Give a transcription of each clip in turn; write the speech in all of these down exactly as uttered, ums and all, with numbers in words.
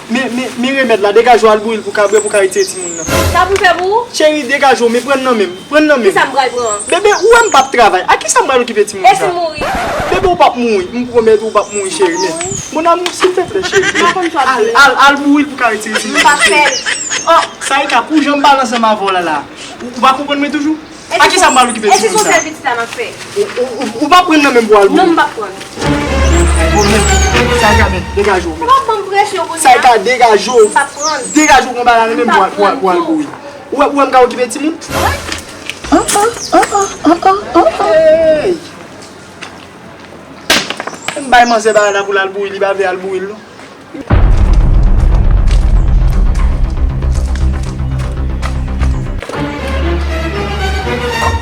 Men, men, men remèd la, degaje w al bouyi l pou ka bwè, pou ka retire timoun nan. Sa pou m fè pou ou? Cheri, degaje w, men pran nan men m, pran nan men m. Kisa m pral pran? Bebe, ou wè m p ap travay. A kisa m pral okipe timoun sa? E si m mouri? Bebe, ou p ap mouri. M pwomèt ou, ou p ap mouri, cheri, men. Mon amour, silvouplè, cheri. M pa konn sa. Al, al, al bouyi l pou ka retire timoun nan, cheri. M p ap fè l. Oh, Saïka, pou jan m pale ansanm avè w la, la. Ou, ou pa konprann mwen toujou? A kisa m pral okipe timoun sa? E si se yon sèl pitit la m ap fè? Ou, ou, ou, ou p ap pran nan men m pou al bouyi? Non, m p ap pran. Bon, men, Saïka, men, degaje w, men. Ou p ap ban m presyon kounye a? Saïka, degaje w. M p ap pran. Degaje w, konba la nan men m pou al, pou al, pou al bouyi. Ou wè, ou wè m ka okipe timoun? Wi. Hey! M bay manzè bagay la pou l al bouyi, li pa vle al bouyi l, non.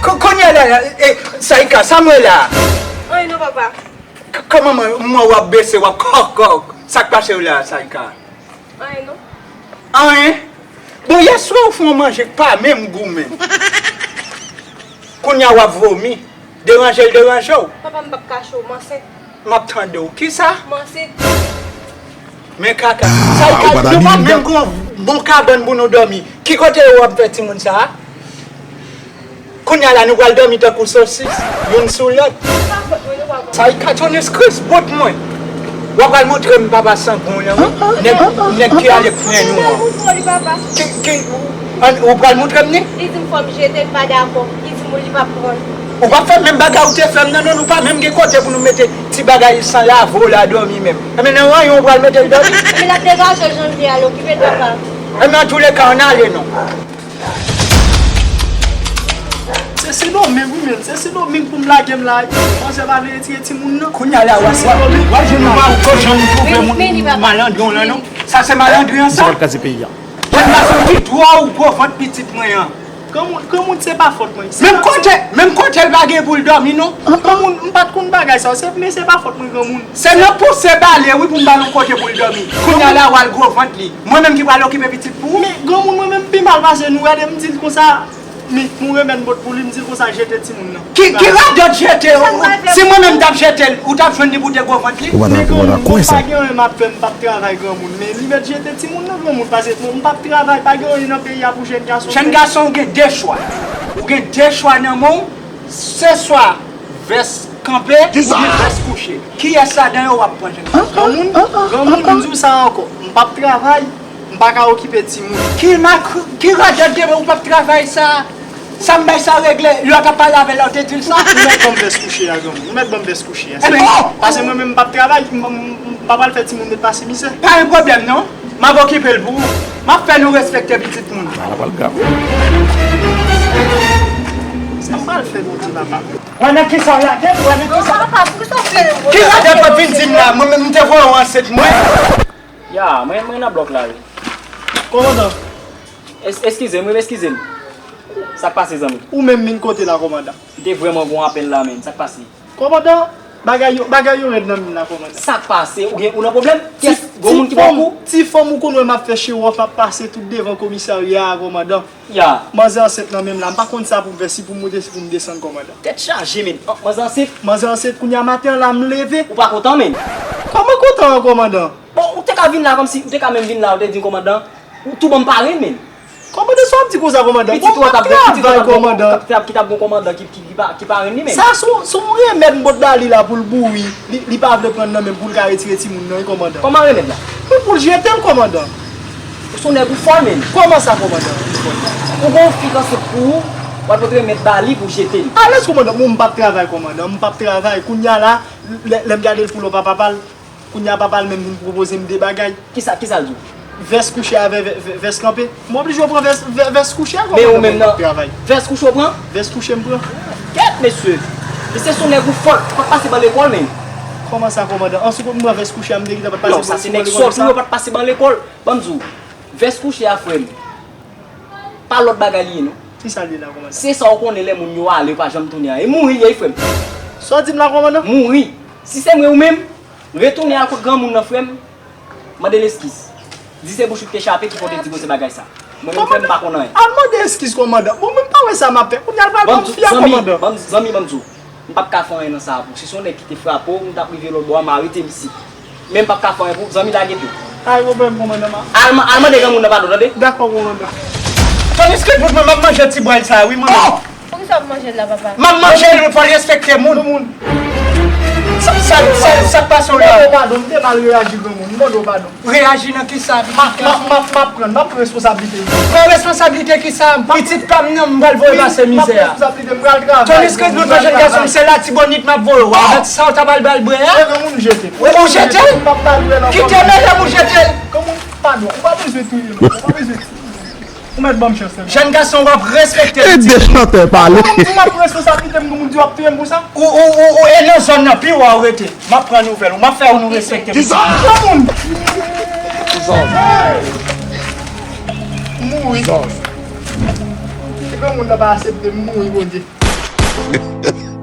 Ko-, kounye a la, e, Saïka, sa m wè la? Anyen non, papa. K-, kòman mwen, mwen w ap bese, w ap kòk, kòk? Sa k pase w la, Saïka? Anyen non. Anyen? Bon, yèswa ou fè yon manje k pa menm gou menm. Kounye a w ap vomi. Deranje l deranje w. Papa, m p ap kache w, m ansent. M ap tande w. Kisa? M ansent. Men kaka. Sa, ou pa ta nou pa menm gen yon bon kabann pou nou dòmi. Ki kote w ap fè timoun sa a? Kounye a la, nou pral dòmi tankou sosis, youn sou lòt. Se pa fòt mwen, non, papa. Sa, Saïka, Tonnis Chris, bòt mwen. W ap pral montre m papa sangon w lan, wi. Nèg, nèg ki ale pran nou an. Ki, ki, an, ou pral montre m li? Li di m fò m jete l, pa dakò. Li di m li p ap pran. Ou p ap fè menm bagay ou te fè m nan, non, nou pa menm gen kote pou nou mete ti bagay san lave w la dòmi menm. Enben, nan ranyon ou pral mete l dòmi? Men l ap degaje w jan l vle al okipe l, papa. Enben, antouleka, ann ale non. Se Sendomeng wi, men. Se Sendomeng pou m lage m la. Manzè pa vle retire timoun nan. Kounye a la, w ap, w ap, w ap jwenn yon mawozo jan m twouve moun malandren w lan, non. Sa se malandren an, sa. Jèn gason ki twò ou gwo vant pitit mwen an. Granmoun, granmoun, se pa fòt mwen. Menm kote, menm kote l pa gen pou l dòmi, non. Granmoun, m pa t konn bagay sa yo, se, men se pa fòt mwen, granmoun. Se nan pouse bale, wi, pou m ba l yon kote pou l dòmi. Kounye a la, w al gwo vant li. Mwen menm ki pral okipe pitit pou ou? Men, granmoun, mwen menm pi mal pase nou. Gade, m di l konsa, men, m remèt bòt pou li, m di l konsa, jete timoun nan. Ki, ki radòt jete? Si mwen menm t ap jete l, ou t ap jwenn li pou te gwo vant li? Ou pa ta, ou pa ta kwè sa. Men, granmoun, mwen pa gen anyen m ap fè, m p ap travay, granmoun. Men, li mèt jete timoun nan, granmoun, paske mwen, m p ap travay, pa gen anyen nan peyi a pou jèn gason fè. Jèn gason, ou gen de chwa. Ou gen de chwa nan men w. Se swa vès kanpe oubyen vès kouche. Kiyès ladan yo w ap pran, jèn gason? Granmoun, granmoun, m di w sa ankò. M p ap travay, m pa ka okipe timoun. Ki mak-, ki radòt de ou p ap travay sa? Sa m bay sa regle, lè w t ap pale avè l la, w te di l sa? Ou mèt ban m vès kouche a, granmoun. Ou mèt ban m vès kouche a. Enben, paske mwen menm m p ap travay, m, m, m pa pral fè timoun met pase mizè. Pa gen pwoblèm non. M ap okipe l pou ou. M ap fè nou respekte pitit moun. Bagay la pral grav. Sa m pral fè Bondye papa. Wè nan kisa w lage m, wè nan kisa. Ki radòt w ap vin di m la? Mwen menm m te voye w ansent mwen. Ya, mwen, mwen nan blòk la wi. Kòmandan. Es-, eskize m wi, eskize m. Sa k pase zanmi? Ou menm vin kote la kòmandan. M te vrèman gon apèl la menm. Sa k pase? Kòmandan, bagay yo, bagay yo rèd nan min la, kòmandan. Sa k pase? Ou gen, ou nan pwoblèm? Kiyès? Gon moun ki pran kou? Ti fanm ou konn wè m ap fè show off ap pase tout devan komisarya a, kòmandan. Ya. Manzè ansent nan men m la, m pa konn sa pou m fè, si pou m monte, si pou m desann, kòmandan. Tèt chaje, men. An, manzè ansent? Manzè ansent, kounye a maten an la, m leve. Ou pa kontan, men? Kòman kontan an, kòmandan? Bon, ou te ka vin la kòmsi, ou te ka menm vin la, ou te di m, kòmandan, ou tou ban m pare, men. Kòmandan, sa w ap di konsa, kòmandan? Bon, m p ap travay, kòmandan. Ki t ap gon kòmandan ki, ki, ki pa, ki pa renmen li menm. Sa se yon, se yon remèd m pot ba li la pou l bouyi. Li, li pa vle pran nan men m pou l ka retire timoun nan, wi, kòmandan. Kòman remèd la? Wi, pou l jete l, kòmandan. Ou se yon nèg ou fò, menm. Kòman sa, kòmandan? Ou gon fi k ansent pou ou, w ap pot remèd ba li pou jete l. Alèz, kòmandan. Bon, m p ap travay, kòmandan. M p ap travay. Kounye a la, lè, lè m gade l pou lòt papa l, Kounye a papa l menm vin pwopoze m de bagay. Kisa, kisa l di w? Vès kouche avè vè-, vè-, vès kanpe. M oblije pran vès, vè-, vès kouche a, kòmandan, pou m travay. Vès kouche w pran? Vès kouche m pran. Kèt, mesye! Mesye se yon nèg ou fò, ou pa t pase ban lekòl menm. Kòman sa, kòmandan? An sou kont m pran vès kouche a, m te gentan pa t pase ban lekòl sa? Non, sa se nèg sòl pou yo pa t pase ban lekòl. Ban m di w, vès kouche a, frè m, pa lòt bagay li ye, non. Kisa l ye la, kòmandan? Se sa w konnen lè moun yo ale, yo pa janm tounen an. E mouri l ye, wi, frè m. Sa w di m la, kòmandan? Mouri. Si se mwen ou menm, retounen al kot granmoun nan, frè m, mande l eskiz. Di se bouch ou ki te chape ki fè w te di bon se bagay sa. Mwen menm, frè m, m pa konn anyen. Al mande eskiz, kòmandan. Bon, mwen m pa wè sa m ap fè. Kounye a l pral ban m fi a, kòmandan. Ban m, zanmi, ban m di w. M p ap ka fè anyen nan sa a pou ou. Si se yon nèg ki te frape w, m t ap rive lòt bò a, m arete m isit. Men m p ap ka fè anyen pou ou. Zanmi, lage pye w. Pa gen pwoblèm, kòmandan. Al, al mande granmoun nan padon, tande? Dakò, kòmandan. Tandis ke pou mwen, m ap manje ti bway sa, wi, mwen. Poukisa w ap manje l la, papa? M ap manje l, fò l respekte moun. Moun. Sa, sa, sa, sa k pase w la? M mande w padon, m te mal reyaji, granmoun. M mande w padon. Reyaji nan kisa? M ap, m ap, m ap, m ap pran, m ap pran responsablite m. Pran responsablite kisa? Pitit pa m nan, m pral voye pase mizè a. M ap pran responsablite m, m pral travay. Tandis ke lòt jèn gason, se Latibonit m ap voye w. Avèk sa w ta pral ba l bwè a? Ou jete l? Ou jete l? Kite medam ou jete l. Kòman? Padon, ou pa bezwen touye m. Ou pa bezwen touye m. Ou mèt ban m chans la. Jèn gason, w ap respekte pitit. Ede chantè pale. Ou m ap pran responsablite m, ou di w ap touye m pou sa? Ou, ou, ou, ou, e nan zòn nan, pi w a w rete. M ap pran nouvèl ou, m ap fè ou nou respekte pitit. Granmoun! M mouri. Si granmoun nan pa aksepte m, m mouri, Bondye.